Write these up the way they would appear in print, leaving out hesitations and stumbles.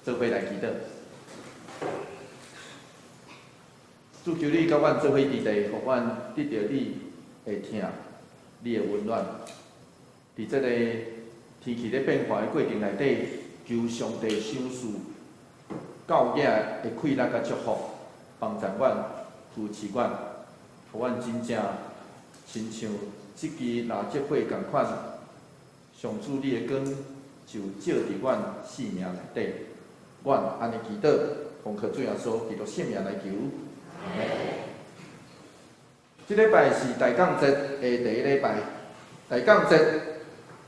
做伙來祈禱。主求你佮阮做伙佇地，予阮得著你的疼，你的溫暖。佇這個天氣咧變化的過程內底，求上帝賞賜教囝的氣力佮祝福，幫助阮，扶持阮，予阮真正親像這支蠟燭火仝款，上主你的光就照佇阮生命內底。阮按呢祈禱，奉靠主耶穌基督聖名來求。阿們。這禮拜是大降節的第一禮拜，大降節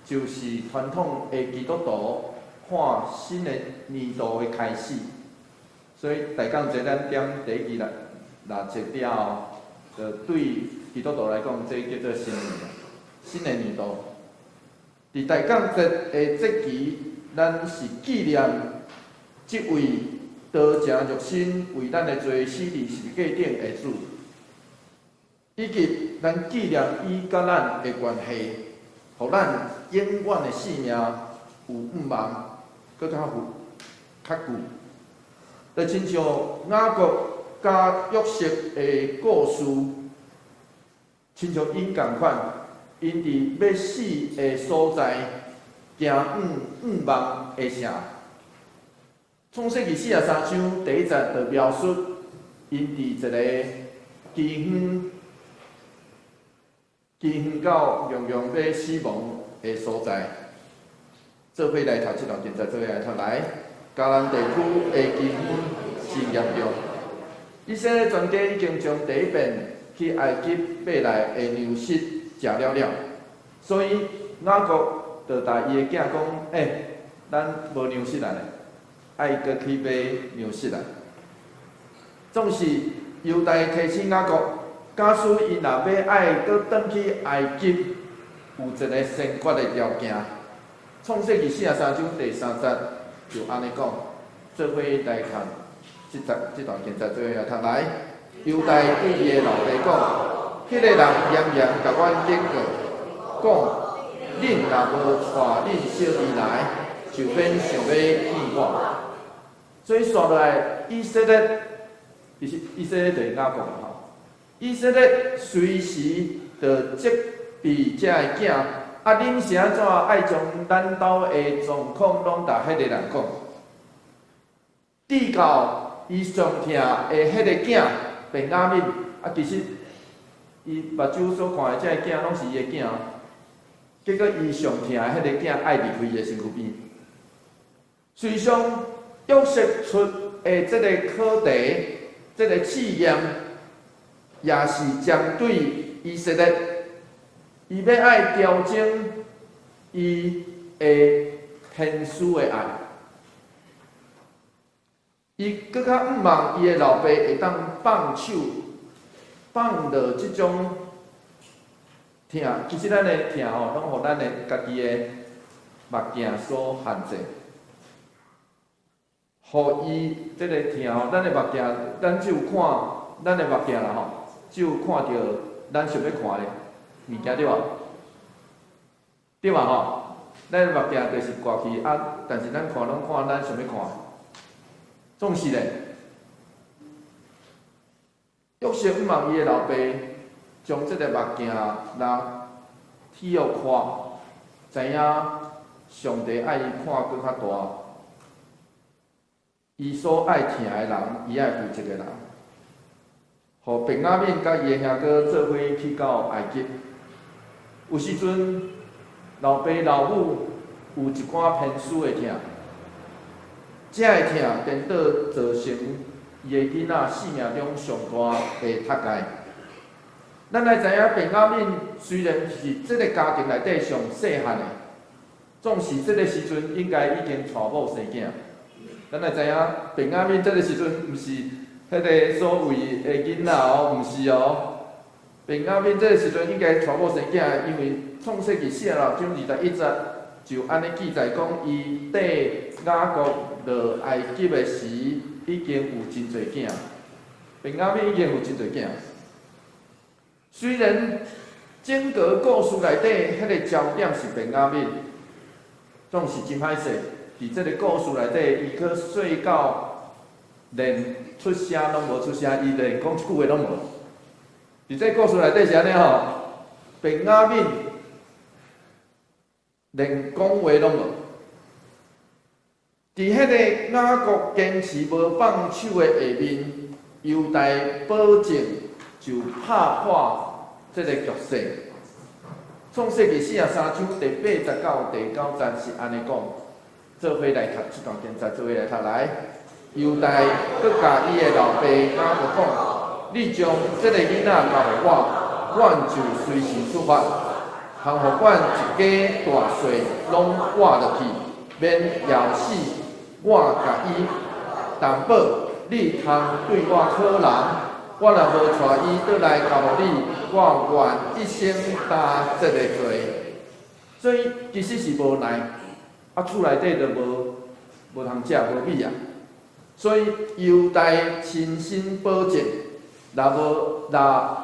就是傳統的基督徒看新的年度的開始，所以大降節咱點第一支蠟燭了後，就對基督徒來講，這叫做新年，新的年度。佇大降節的節期，咱是紀念這位道成肉身為咱的罪死佇十字架頂的主，以及咱紀念伊佮咱的關係，予咱永遠的性命有向望，閣較有較久。就親像雅各佮約瑟的故事，親像𪜶仝款，𪜶佇欲死的所在，行向向望的城。創世記43章第一節就描述，𪜶佇一个飢荒、飢荒到樣樣欲死亡的所在，做伙來讀這段經節，做伙來讀來。迦南地區的飢荒真嚴重，以色列全家已經將第一遍去埃及買來的糧食食了了，所以雅各就共伊的囝講：欸，咱無糧食啊咧，愛閣去買糧食來。總是猶大提醒雅各，假使𪜶若欲愛閣轉去埃及，有一个先決的條件。創世記43章第三節就按呢講，做伙來看這節這段經節，做伙來讀來。猶大對伊的老爸講：彼个人嚴嚴共阮警告，講：恁若無帶恁小弟來，就免想欲見我。所以紲落來，以色列，其實以色列就是雅各吼。以色列隨時就責備這个囝，啊，恁是按怎愛將咱兜的狀況攏共彼個人講？直到伊上疼的彼个囝便雅憫，啊，其實伊目睭所看的這个囝攏是伊的囝，結果伊上疼的彼個囝愛離開伊的身軀邊。隨上約瑟出的這个課題，這个試驗，也是針對以色列，伊欲愛調整伊的天使的愛，伊閣較向望伊的老爸會當放手放落這種疼。其實咱的疼吼，攏予咱的家己的目鏡所限制。予伊這个疼吼，咱的目鏡，咱只有看咱的目鏡啦吼，只有看著咱想欲看的物件對無？對吧吼？咱的目鏡就是掛去啊，但是咱看攏看咱想欲看的。總是咧，約瑟向望伊的老爸將這个目鏡來去予看，知影上帝愛伊看閣較大。伊所愛疼的人，伊愛負責的人，予便雅憫佮伊的兄哥做伙去到埃及。有時陣，老爸老母有一寡偏私的疼，這个疼顛倒造成伊的囡仔生命中上大的踢界。咱來知影，便雅憫雖然是這个家庭內底上細漢的，總是這个時陣應該已經娶某生囝。咱來知影，便雅憫這个時陣毋是彼个所謂的囡仔哦，毋是哦。便雅憫這个時陣應該娶某生囝，因為創世記46章21節就按呢記載講，伊綴雅各落埃及的時，已經有真濟囝。便雅憫已經有真濟囝。雖然整個故事內底彼个焦點是便雅憫，總是真歹勢。佇這个故事內底，伊閣細到連出聲攏無出聲，伊連講一句話攏無。佇這個故事內底是按呢吼，便雅憫連講話攏無。佇彼个雅各堅持無放手的下面，猶大保證就拍破這个局勢。創世記43章第八節到第九節是按呢講，做伙來讀這段經節，做伙來讀來。猶大閣共伊的老爸雅各講：你將這个囡仔交予我，阮就隨時出發，通予阮一家大細攏活落去，免枵死。我共伊擔保，你通對我好人，我若無帶伊倒來交予你，我願一生擔這个罪。所以其實是無奶，啊厝內底就無通食，無米啊。所以猶大親身保證，若無若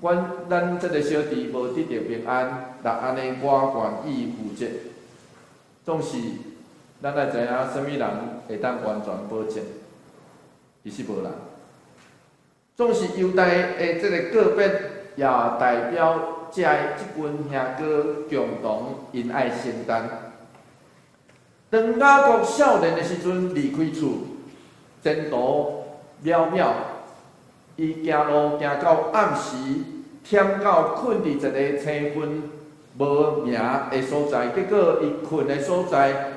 阮咱這个小弟無得著平安，若按呢我願意負責。總是咱愛知影，啥物人會當完全保證？其實無人。總是猶大的這个告別，也代表這群兄哥共同𪜶愛承擔。當雅各少年的時陣離開厝，前途渺渺，伊行路行到暗時，忝到睏佇一个星分無名的所在，結果伊睏的所在，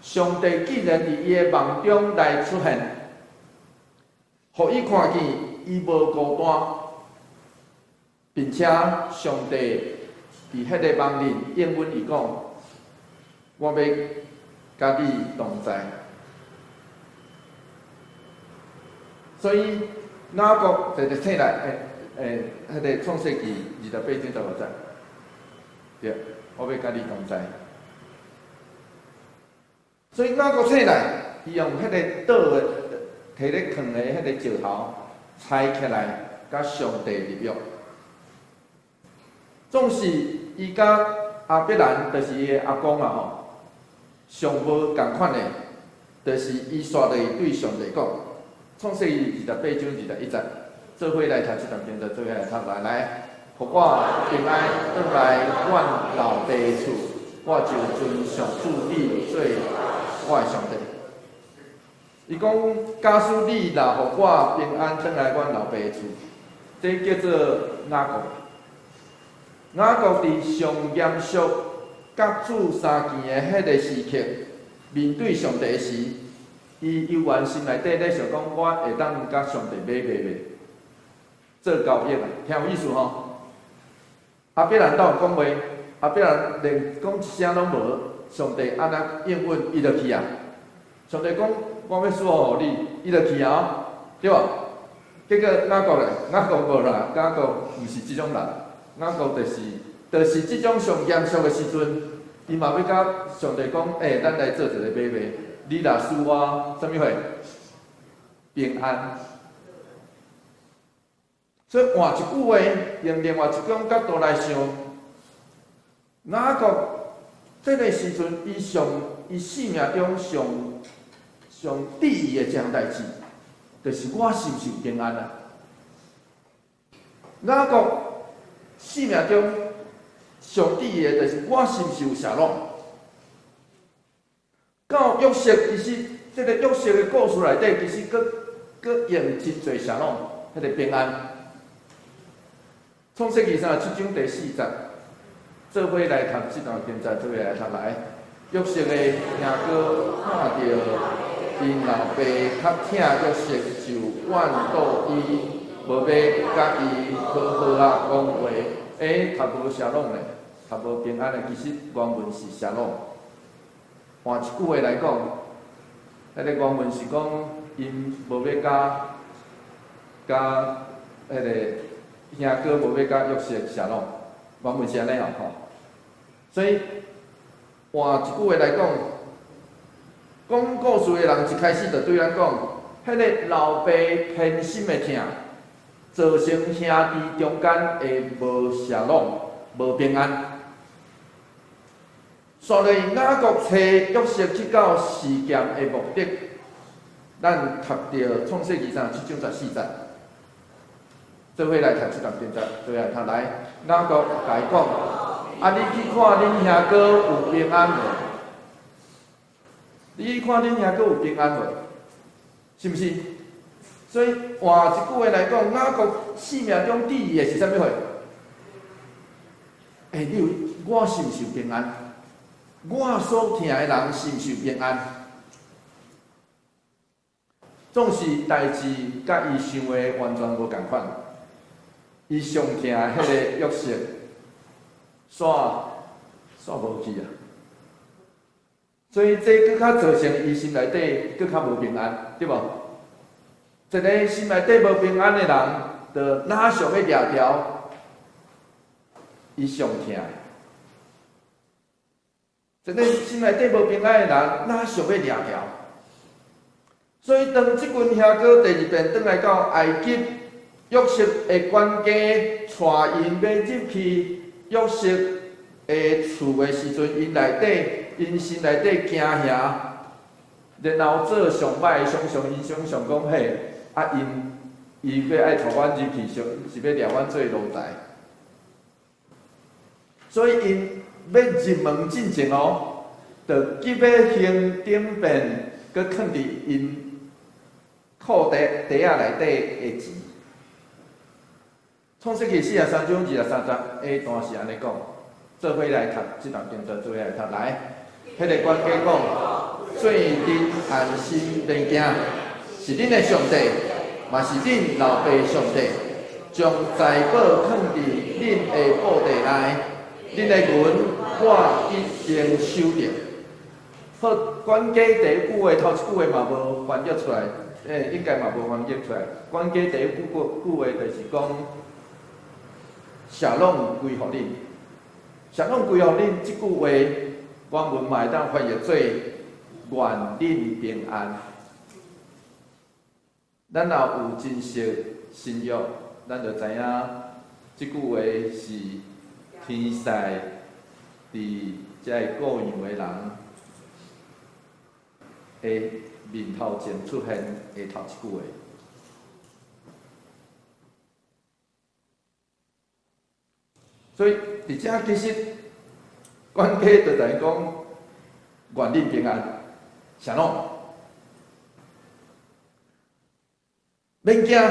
上帝竟然佇伊的夢中來出現，予伊看見伊無孤單，並且上帝佇彼个夢裡應允伊講：我欲佮你同在。所以雅各就醒來，彼个創世記28章15節，對，我欲佮你同在。所以雅各醒來，伊用彼个倒的、提咧囥的彼个石頭拆起來，佮上帝立約。總是伊佮亞伯蘭，就是伊的阿公啊吼，上無仝款的，就是伊煞落去對上帝講，創世記28章21節，做伙來讀這段經節，做伙來讀來來，予我平安轉來阮老爸厝，我就尊上主你做我的上帝。伊講，假使你若予我平安轉來阮老爸厝，這叫做雅各。雅各佇上嚴肅佮主相見的彼个時刻，面對上帝時，伊猶原心內底咧想講，我會當佮上帝買賣袂？做交易啊，聽有意思吼？亞伯蘭倒有講話，亞伯蘭連講一聲攏無，上帝按怎應允，伊就去啊。上帝講，我欲賜福予你，伊就去啊，對無？結果雅各咧，雅各無啦，雅各毋是這種人，雅各就是這種上嚴肅的時陣，伊嘛欲佮上帝講，欸，咱來做一個買賣，你若賜我啥物貨？平安。所以換一句話，用另外一種角度來想，雅各這个時陣，伊上伊生命中上上注意的一項代誌，就是我是毋是有平安啊？雅各生命中上注意的，就是我是毋是有沙龍？到約瑟，其實這个約瑟的故事內底，其實閣閣用真濟沙龍，彼个平安。創世記37章第4節，做伙來讀這段經節，做伙來讀來。約瑟的兄哥看著𪜶老爸較疼約瑟，就怨妒伊，無欲佮伊好好仔講話。欸，讀無沙龍咧，讀無平安的，其實原文是沙龍。換一句話來講，彼个原文是講，𪜶無欲佮佮彼个兄哥無欲佮約瑟沙龍，原文是按呢哦吼。所以換一句話來講，講故事的人一開始就對咱講，彼个老爸偏心的疼，造成兄弟中間的無沙龍、無平安。紲落雅各揣約瑟去到示劍的目的，咱讀著創世記37章14節。做伙來讀這段經節，做伙來讀來。雅各共伊講：啊，你去看恁兄哥有平安無？你去看恁兄哥有平安無？是毋是？所以換一句話來講，雅各生命中第一的是啥物貨？欸，你有我是毋是有平安？我所疼的人是毋是有平安？總是代誌佮伊想的完全無仝款。伊上疼彼个約瑟，煞煞無去啊！所以這閣較造成伊心內底閣較無平安，對無？一个心內底無平安的人，就哪想欲掠著伊上疼的？一个心內底無平安的人，哪想欲掠著？所以當這群兄哥第二遍轉來到埃及，約瑟的管家帶𪜶欲入去約瑟的厝的時陣，𪜶內底，𪜶心內底驚嚇，然後做上歹的想象，𪜶想象講嘿，啊𪜶伊欲愛帶阮入去，是欲掠阮做奴才，所以𪜶欲入門進前哦，就急欲掀頂便，閣囥佇𪜶褲袋袋仔內底的錢。創世記43章23節，下段是按呢講，做伙來讀這段經節，做伙來讀來。彼个管家講：做恁安心免驚，是恁的上帝，嘛是恁老爸上帝，將財寶囥佇恁的布袋內，恁的銀我已經收著。好，管家第一句話，頭一句話嘛無翻譯出來，應該嘛無翻譯出來。管家第一句話就是講：沙龍歸予恁，沙龍歸予恁這句話，原文嘛會當翻譯做願恁平安。咱若有真熟新約，咱就知影這句話是天使佇這个顧羊的人的面頭前出現的頭一句話。所以佇遮其實管家就等於講願恁平安，啥喏？免驚。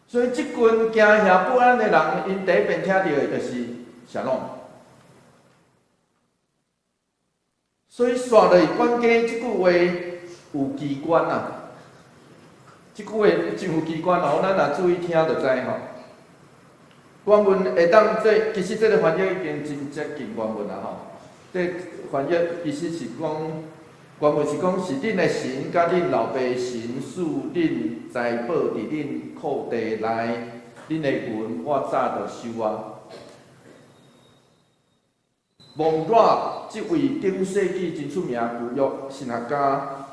所以這群驚嚇不安的人，𪜶第一遍聽著的就是啥喏？所以紲落去管家這句話有機關啊！這句話真有機關哦，咱若注意聽就知吼。原文會當這其實這个翻譯已經真接近原文啊吼。這翻譯其實是講，原文是講是恁的神佮恁老爸神賜恁財寶佇恁褲袋內，恁的銀我早就收啊。蒙熱這位頂世紀真出名舊約神學家，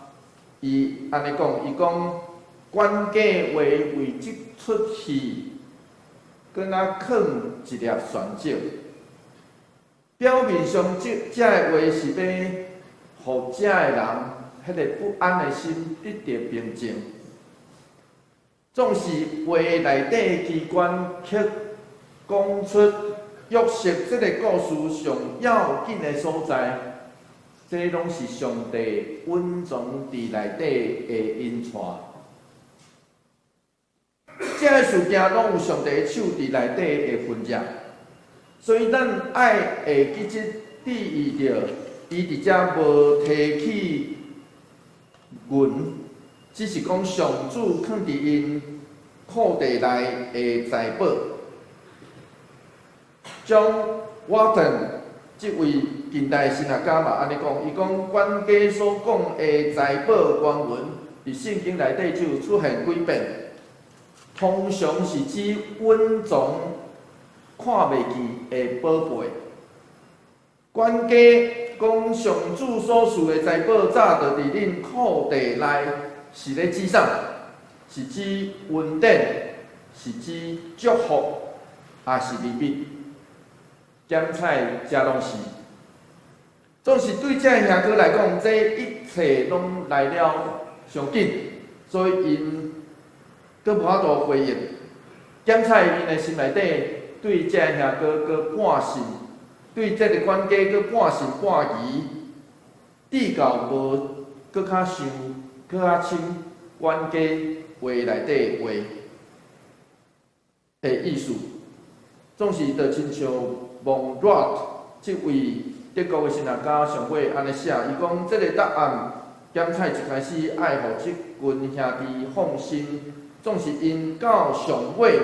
伊按呢講，伊講管家話為這齣戲，閣若囥一粒旋石，表面上這這个話是欲予遮的人彼个不安的心得著平靜。總是話內底機關卻講出約瑟這个故事上要緊的所在，這攏是上帝隱藏佇內底的恩帶。這个事件攏有上帝的手佇內底的痕跡，所以咱愛會記得注意著，伊佇遮無提起銀，只是講上主囥佇𪜶褲袋內的財寶。將沃頓這位近代神學家嘛按呢講，伊講管家所講的財寶原文，佇聖經內底只有出現幾遍，通常是指隱藏看袂見的寶貝。管家講上主所賜的財寶，早就佇恁褲袋內，是咧指啥？是指恩典，是指祝福，抑是禮物？檢採遮攏是。總是對這个兄哥來講，這一切攏來了上緊，所以𪜶閣無法度回應。檢查𪜶的心內底，對這个兄哥閣半信，對這个管家閣半信半疑，至到無閣較想、閣較深管家話內底話的意思，總是就親像蒙拉這位德國的神學家上尾按呢寫，伊講這个答案檢採一開始愛予這群兄弟放心，總是𪜶到上尾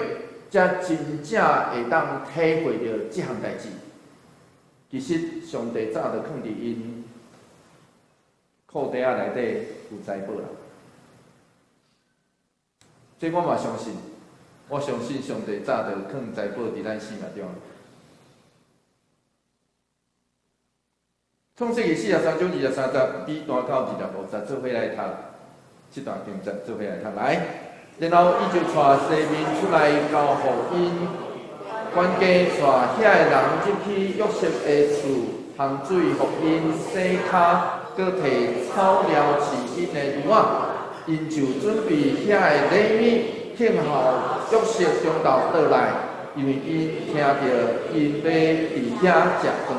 才真正會當體會著這項代誌。其實上帝早就囥佇𪜶褲袋仔內底有財寶啦。這我嘛相信，我相信上帝早就囥財寶佇咱生命中。創世記43章23節，B 段到25節，做伙來讀這段經節，做伙來讀來。然後伊就帶西面出來交予𪜶，管家帶遐个人入去約瑟的厝，烘水予𪜶洗跤，閣提草料飼𪜶的牛仔，𪜶就準備遐个禮物，慶候約瑟中晝倒來，因為𪜶聽著𪜶欲佇遐食飯。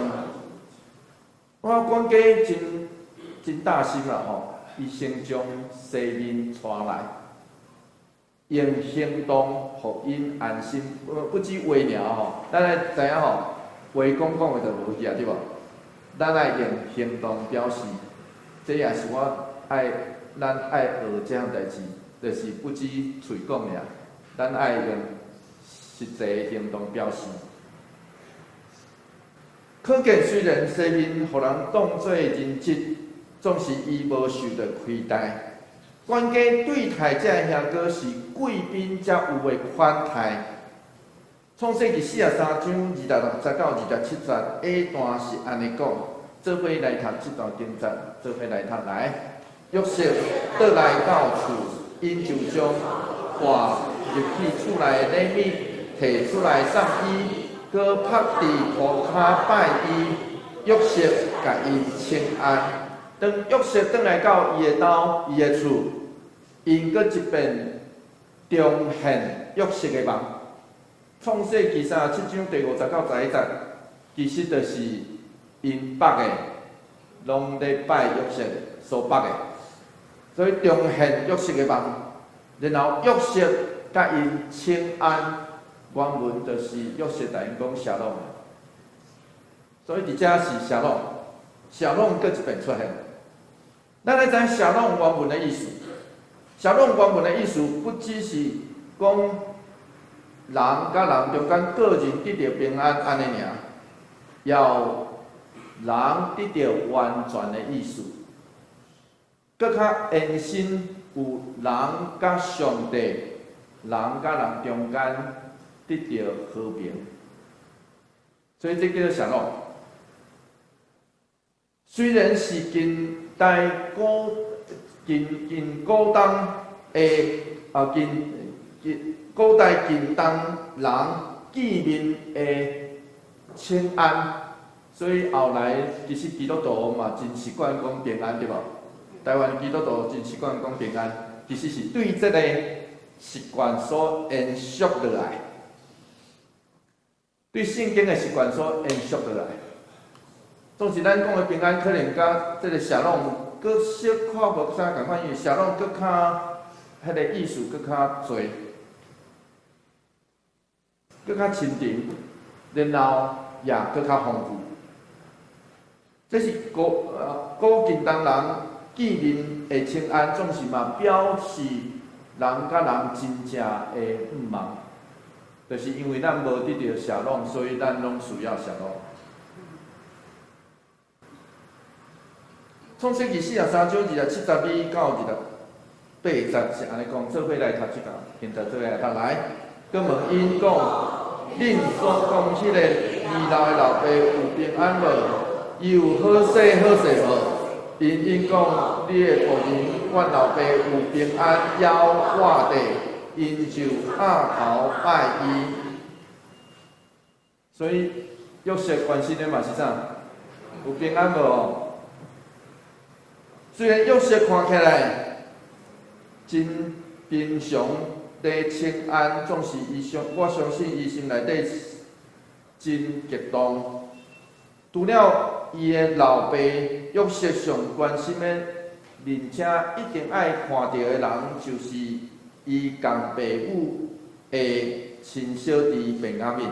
我管家真真大心啦吼，伊先將西面帶來，用行動予𪜶安心，不止話爾吼，咱愛知影吼，話講講的就無去啊，對無？咱愛用行動表示，這也是我愛咱愛學這項代誌，就是不止喙講爾，咱愛用實際行動表示。可見雖然西面予人當做人質，總是伊無受著虧待。管家對待這个兄哥是貴賓才有的款待。創世記43章26節到27節下段是按呢講，做伙來讀這段經節，做伙來讀來。約瑟倒來到厝，𪜶就將帶入去厝內的禮物提出來送伊。閣伏佇塗跤拜伊，約瑟共𪜶請安。當約瑟轉來到伊的兜、伊的厝，𪜶閣一遍重現約瑟的夢。創世記37章第5節到11節，其實就是𪜶縛的，攏咧拜約瑟所縛的，所以重現約瑟的夢，然後約瑟共𪜶請安。原文就是約瑟共𪜶講沙龍，所以佇遮是沙龍，沙龍閣一遍出現。咱來知影沙龍原文的意思，沙龍原文的意思不只是講人佮人中間個人得著平安按呢爾，也有人得著完全的意思，閣較延伸有人佮上帝、人佮人中間得著和平，所以這叫做沙龍。雖然是近代古近近古東的啊近近古代近東人見面的請安，所以後來其實基督徒嘛真習慣講平安，對無？台灣基督徒真習慣講平安，其實是對這個習慣所延續落來。對聖經的習慣所延續落來，總是咱講的平安，可能佮這个沙龍閣小可無啥仝款，因為沙龍閣較彼个意思閣較濟，閣較深沉，然後也閣較豐富。這是古近東人見面的請安，總是嘛表示人佮人真正的向望。就是因為咱無得著沙龍，所以咱攏需要沙龍。創世記43章27節到28節是按呢講，做伙來讀這個，現在做伙來讀來。閣問𪜶講，恁所講彼个二老的老爸有平安無？伊有好勢好勢無？𪜶應講，你的僕人阮老爸有平安，猶活著。𪜶就仰頭拜伊，所以約瑟關心的嘛是啥？有平安無？雖然約瑟看起來真平常，咧請安，總是伊相，我相信伊心內底真激動。除了伊的老爸約瑟上關心的，而且一定愛看著的人，就是伊仝爸母的親小弟便雅憫。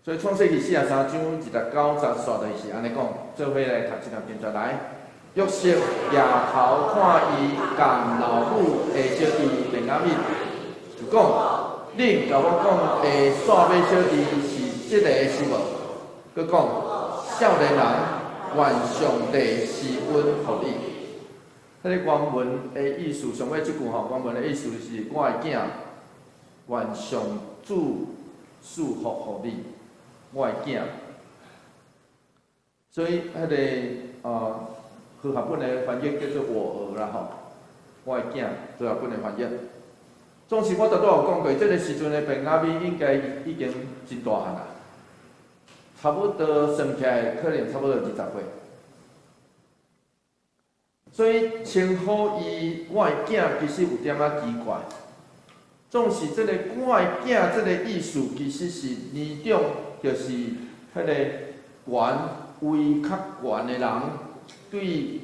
所以創世記43章29節煞落是按呢講，做伙來讀這段經節來。約瑟舉頭看伊仝老母的小弟便雅憫，就講：恁共我講的細尾小弟是這个是無？閣講：少年人，願上帝施恩予你。彼个原文的意思，上尾這句吼，原文的意思是我的囝，願上主賜福予你，我的囝。所以，彼个和合本的翻譯叫做我兒啦吼，我的囝，和合本的翻譯。總是我拄拄有講過，這个時陣的便雅憫應該已經真大漢啦，差不多算起來可能差不多20歲。所以稱呼伊我的囝，其實有點仔奇怪。總是這个我的囝，這个意思其實是年長，就是彼个懸位較懸的人，對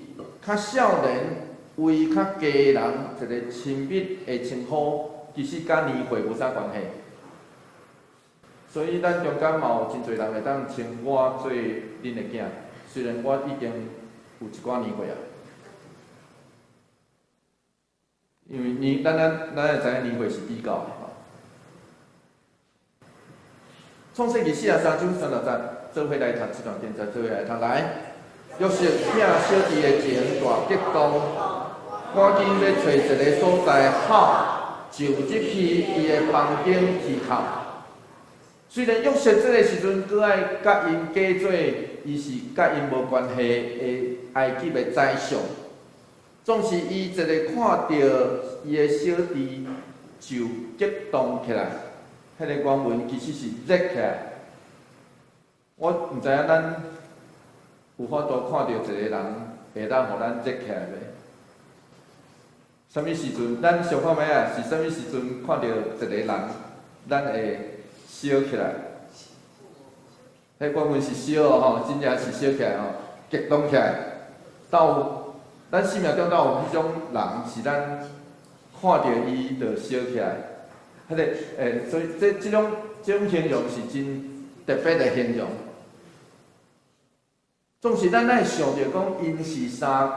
較少年位較低的人一个親密的稱呼，其實佮年歲無啥關係。所以咱中間嘛有真濟人會當稱我做恁的囝，雖然我已經有一寡年歲啊。因為年，咱會知影年歲是比較的吼。創世記43章36節，做伙來讀這段經節，做伙來讀來。約瑟疼小弟的情大激動，趕緊欲揣一个所在好，就入去伊的房間啼哭。雖然約瑟這个時陣閣愛佮𪜶假做伊是佮𪜶無關係的埃及的宰相，總是伊一个看著伊的小弟就激動起來，彼个原文其實是熱起來。我毋知影咱有法度看著一个人會當予咱熱起來袂？啥物時陣？咱想看覓啊？是啥物時陣看著一个人，咱會燒起來？彼原文是燒哦吼，真正是燒起來吼，激動起來。到咱生命中敢有彼種人，是咱看著伊就燒起來。彼个所以這種形容是真特別的形容。總是咱愛想著講，𪜶是三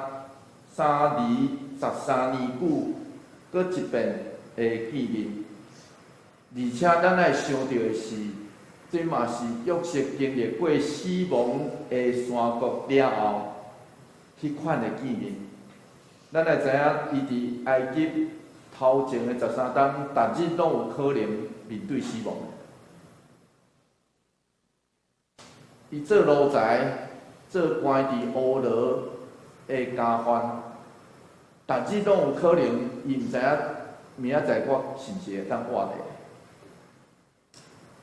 兒13年久，閣一遍的見面，而且咱愛想著的是，這嘛是約瑟經歷過死亡的山谷了後，彼款的見面。咱愛知影，伊佇埃及頭前的13冬，逐日攏有可能面對死亡。伊做奴才，做關佇烏牢的監犯，逐日攏有可能，伊毋知影明仔載我是毋是會當活著。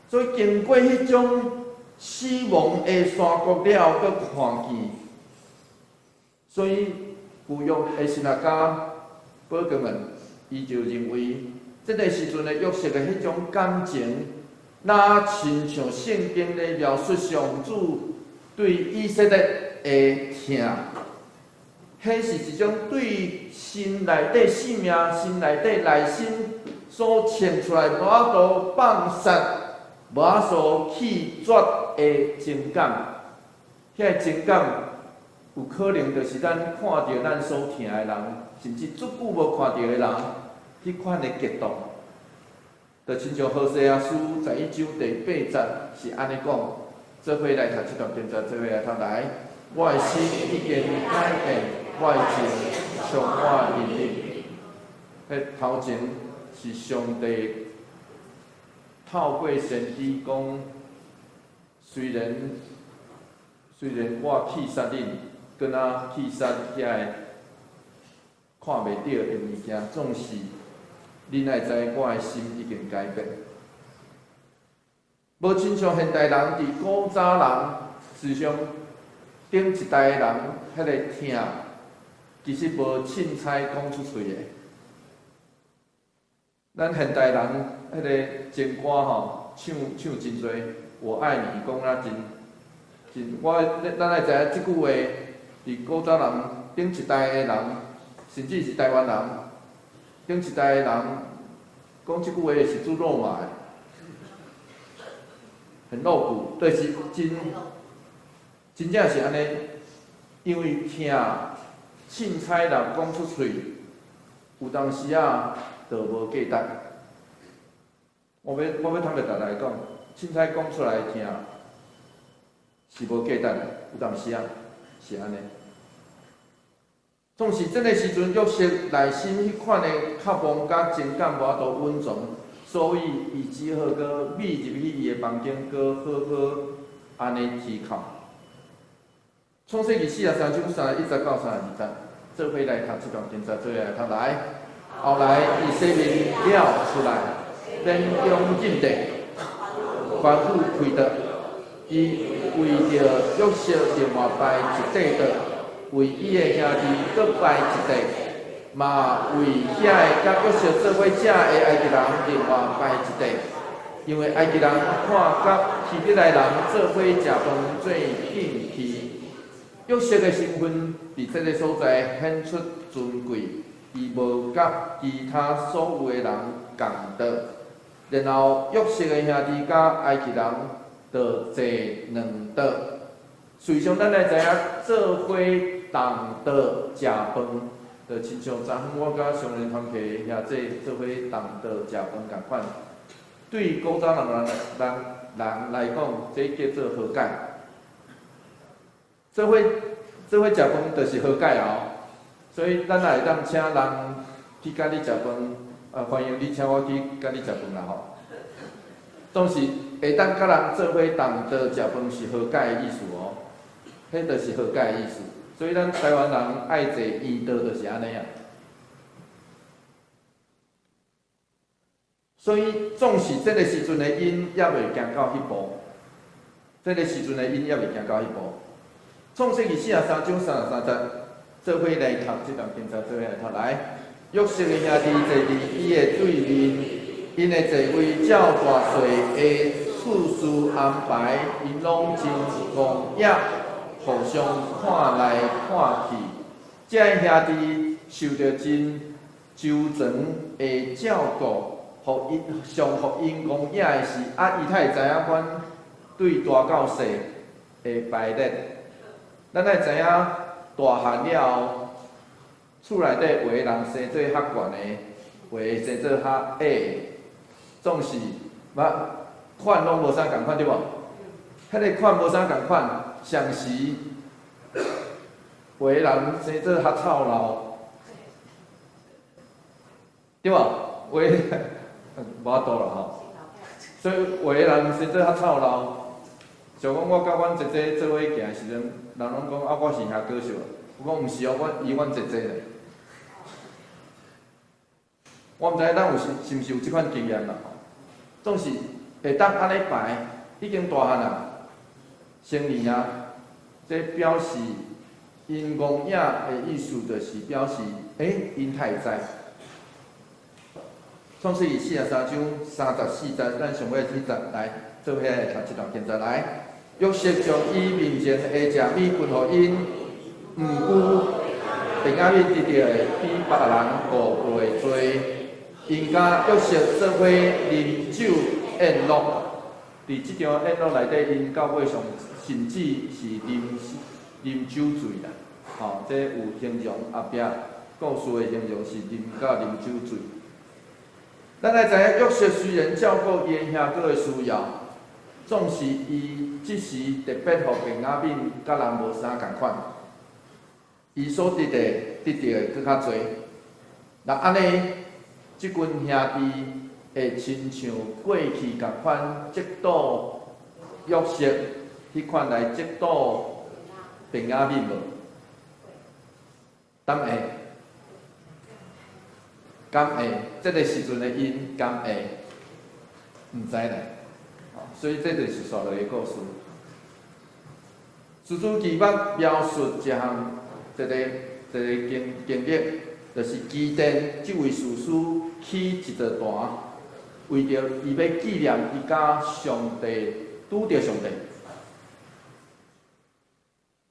所以經過彼種死亡的山谷了後，閣看見，所以舊約的神學家伯格曼，伊就認為，這个時陣的約瑟的彼種感情，若親像聖經咧描述上主對以色列的疼，彼是一種對心內底性命、心內底內心所衝出來無法度放殺、無法度棄絕的情感。彼个情感有可能就是咱看著咱所疼的人，甚至足久無看著的人，彼款的激動。就親像何西阿書11章第8節是按呢講，做伙來讀這段經節，做伙來讀來。我的心已經改變，我的情充滿引領。彼頭前是上帝透過先知講，雖然我棄殺恁，敢若棄殺遐个看袂著的物件，總是恁愛知我的心已經改變。無親像現代人佇古早人思想。頂一代的人彼个疼，其實無凊彩講出喙的。咱現代人彼个情歌吼，唱唱真濟，我愛你講啊真真，我咱愛知影這句話，佇古早人頂一代的人，甚至是台灣人，頂一代的人講這句話是做肉麻的，很露骨，就是真真正是按呢，因為疼凊彩若講出喙，有當時仔就無價值。我欲坦白逐來講，凊彩講出來的疼是無價值的，有當時仔是按呢。總是這个時陣，約瑟內心彼款的渴望佮情感無法度隱藏，所以伊只好閣覕入去伊的房間，閣好好按呢思考。創世記43章31節到32節，做伙來讀這段經節，做伙來讀來。後來伊洗面了出來，勉強認得，吩咐開桌，伊為著約瑟另外擺一塊桌，為伊的兄弟閣擺一塊，嘛為遐个佮約瑟做伙食的埃及人另外擺一塊，因為埃及人看佮希伯來人做伙食飯做禁忌。約瑟的身份佇這个所在顯出尊貴，伊無佮其他所有的人仝桌。然後約瑟的兄弟佮埃及人就坐兩桌。事實上，咱來知影做伙同桌食飯，就親像昨昏我佮上人團契兄弟做伙同桌食飯仝款。對古早人來講，這叫做和解。做伙食飯就是和解哦。所以咱也會當請人去佮你食飯，啊，歡迎你請我去佮你食飯啦吼。總是會當佮人做伙同桌食飯是和解的意思哦，彼就是和解的意思。所以咱台灣人愛坐圓桌就是按呢啊。所以總是這个時陣的𪜶猶未行到彼步，這个時陣的𪜶猶未行到彼步。創世記43章33節，做伙來讀這段經節，做伙來讀來。約瑟的兄弟坐佇伊的對面，𪜶的座位照大細的次序安排，𪜶攏真戇掖，互相看來看去。這个兄弟受著真周全的照顧，予𪜶上予𪜶戇掖的是，啊，伊才會知影阮對大到細的排列。咱愛知影，大漢了後，厝內底有的人生做較懸的，有的生做較矮的，總是嘛款攏無啥仝款對無？彼个款無啥仝款，上時有的人生做較臭老，對無？有的無法度啦吼，所以有的人生做較臭老。像講我佮阮姐姐做伙行的時陣，人攏講啊，我是兄哥少，我講毋是哦，我伊阮姐姐咧。我毋知咱有是是毋是有這款經驗啦吼。總是會當按呢排，已經大漢啊，成年啊，這表示𪜶戇掖的意思，就是表示，欸，𪜶太知。創世記43章34節，咱上尾這節來做伙來讀這段經節來。約瑟將伊面前的食物分予𪜶，毋過便雅憫得著的比別人五倍濟。𪜶佮約瑟做伙啉酒宴樂，佇這場宴樂內底，𪜶到尾上甚至是啉酒醉啦。吼，這有形容後壁故事的形容是啉到啉酒醉。咱來知影，約瑟雖然照顧伊的兄哥的需要，總是伊這時特別予便雅憫佮人無啥仝款，伊所得的得著的閣較濟。若按呢，這群兄弟會親像過去仝款，嫉妒約瑟彼款來嫉妒便雅憫無？敢會？敢會？這个時陣的𪜶敢會？毋知咧。所以這就是紲落的故事。士師記捌描述一項一个一个經經歷，就是基甸這位士師起一座壇，為著伊欲紀念伊佮上帝拄著上帝。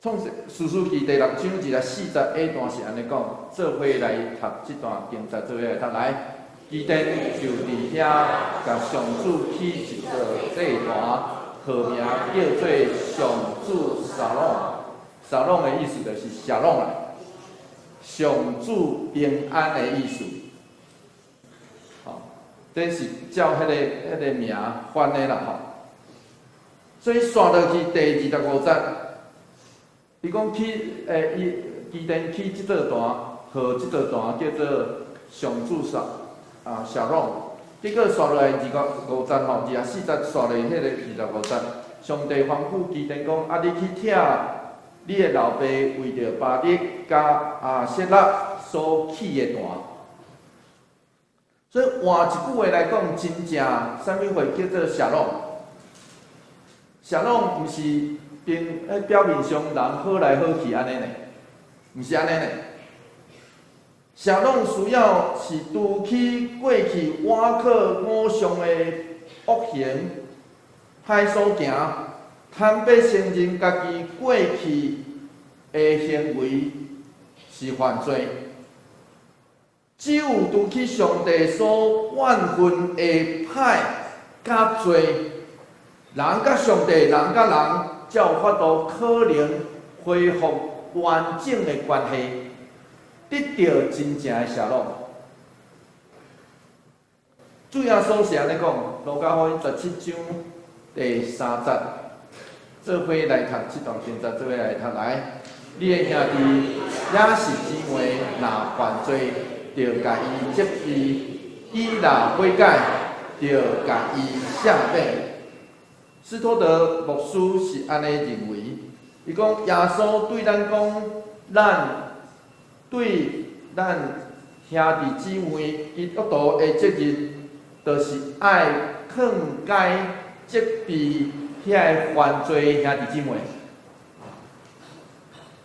創世士師記第六章二十四節下段是按呢講，做伙來讀這段經節，做伙來讀來。基甸就佇遐共上主起一座祭壇，號名叫做上主沙龍。沙龍的意思就是沙龍啦，上主平安的意思。吼，這是照彼個名翻的啦吼。所以紲落去第二十五節，伊講起伊基甸起這座壇，號這座壇叫做上主沙啊沙龍。結果紲落來二十五節吼，二十四節紲落彼個二十五節，上帝吩咐基甸講：啊，你去拆你的老爸為著巴力佮亞舍拉所起的壇。所以換一句話來講，真正啥物貨叫做沙龍？沙龍毋是並表面上人好來好去按呢呢，毋是按呢呢。沙龍需要是除去過去倚靠偶像的惡行、歹所行，坦白承認家己過去的行為是犯罪。只有除去上帝所怨恨的歹佮罪，人佮上帝，人佮人，才有法度可能恢復完整的關係，得著真正的沙龍。主耶穌是按呢講，路加福音十七章第三節，做伙來讀這段經節，做伙來讀來。你的兄弟抑是姊妹，若犯罪，著共伊責備；伊若悔改，著共伊赦免。斯托德牧師是按呢認為，伊講耶穌對咱講，咱對咱兄弟姊妹基督徒的責任，就是愛勸解責備遐個犯罪的兄弟姊妹。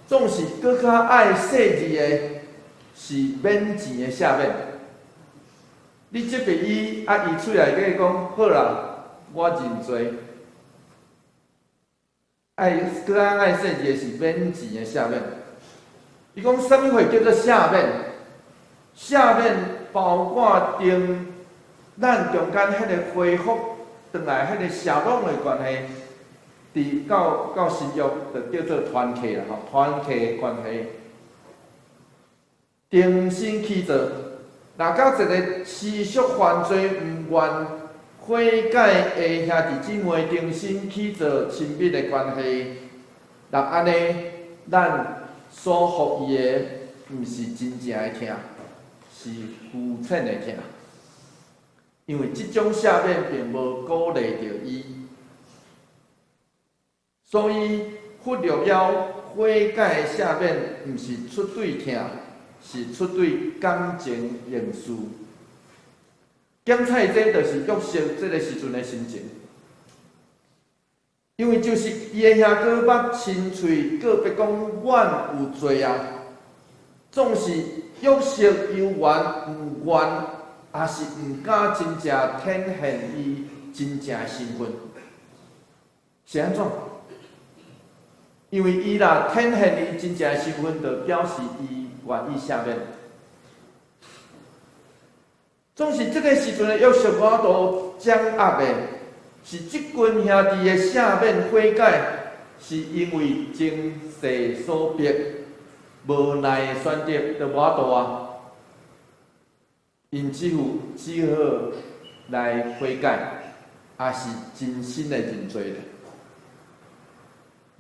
總是閣較愛細膩的，是免錢的赦免。你責備伊，啊，伊喙內底講好啦，我認罪。愛閣較愛細膩的是免錢的赦免。伊講啥物貨叫做赦免？赦免包括定咱中間彼個恢復轉來彼個沙龍的關係，佇到到新約就叫做團契啦吼，團契的關係。重新起做，若佮一個持續犯罪毋願悔改的兄弟姊妹重新起做親密的關係，若按呢，咱所予伊的毋是真正的疼，是膚淺的疼。因為這種赦免並無鼓勵著伊，所以忽略了悔改的赦免，毋是出對疼，是出對感情用事。檢採這就是約瑟這个時陣的心情，因為就是伊的兄哥捌親喙告白講阮有罪啊，總是約瑟猶原毋願，抑是毋敢真正展現伊真正的身份，是按怎？因為伊若展現伊真正的身份，就表示伊願意赦免。總是這个時陣的約瑟無法度掌握的，是這群兄弟的赦免悔改，是因為情勢所逼，無奈的選擇，就無法度啊。𪜶只有只好來悔改，抑是真心的認罪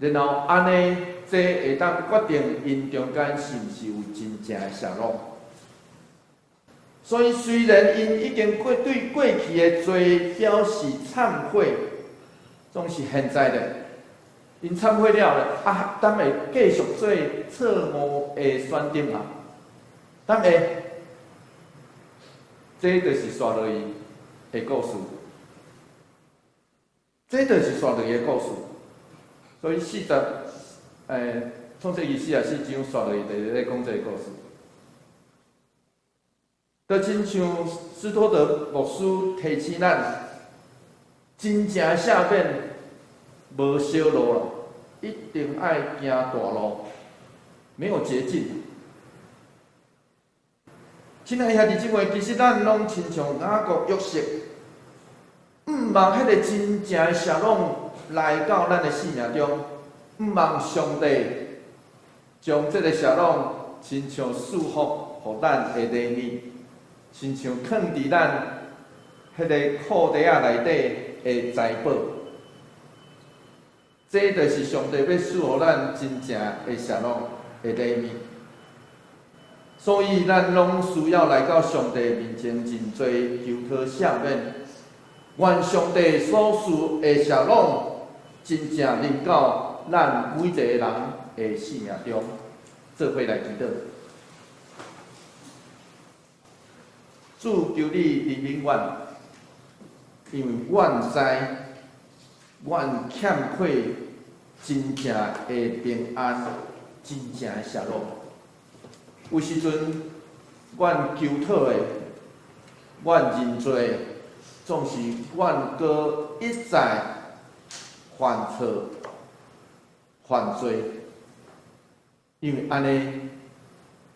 咧。然後按呢，這會當決定𪜶中間是毋是有真正的沙龍。所以雖然𪜶已經過對過去的罪表示懺悔，總是現在咧，𪜶懺悔了咧，啊，敢會繼續做錯誤的選擇啊？敢會？這就是紲落去的故事，這就是紲落去的故事。所以四十創世記44章煞落去，就咧講這个故事。就親像斯托德牧師提醒咱，真正的赦免無小路啦，一定愛行大路，沒有捷徑。親愛兄弟姊妹，其實咱攏親像雅各約瑟，毋望彼个真正的赦免來到咱的生命中，毋望上帝將這个赦免親像賜福予咱的禮物，親像囥佇咱彼个褲袋仔內底的財寶。這就是上帝欲賜予咱真正的赦免的禮物。所以，咱攏需要來到上帝面前認罪，求討赦免。願上帝所賜的赦免，真正臨到咱每一個人的生命中，做伙來祈禱。主，求你憐憫阮，因為阮知，阮欠缺真正的平安，真正的赦免。有時陣，阮求討的，阮認罪的，總是阮閣一再犯錯、犯罪，因為按呢，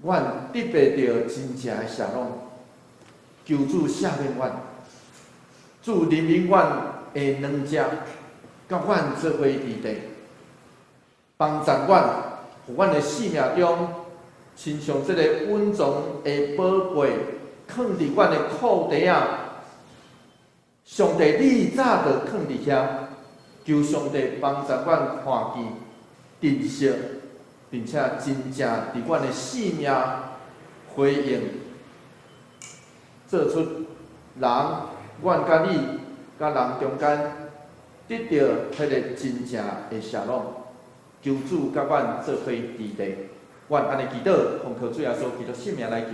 阮得袂著真正的赦免。求主赦免阮，主憐憫阮的軟弱，佮阮做伙佇地，幫助阮，予阮的生命中，親像這个隱藏的寶貝，囥佇阮的褲袋仔。上帝，你早就囥佇遐，求上帝幫助阮看見、珍惜，並且真正佇阮的生命回應，做出人，阮佮你佮人中間得著彼个真正的赦免。求主佮阮做伙佇地，阮按呢祈禱，奉靠主耶穌基督聖名來求。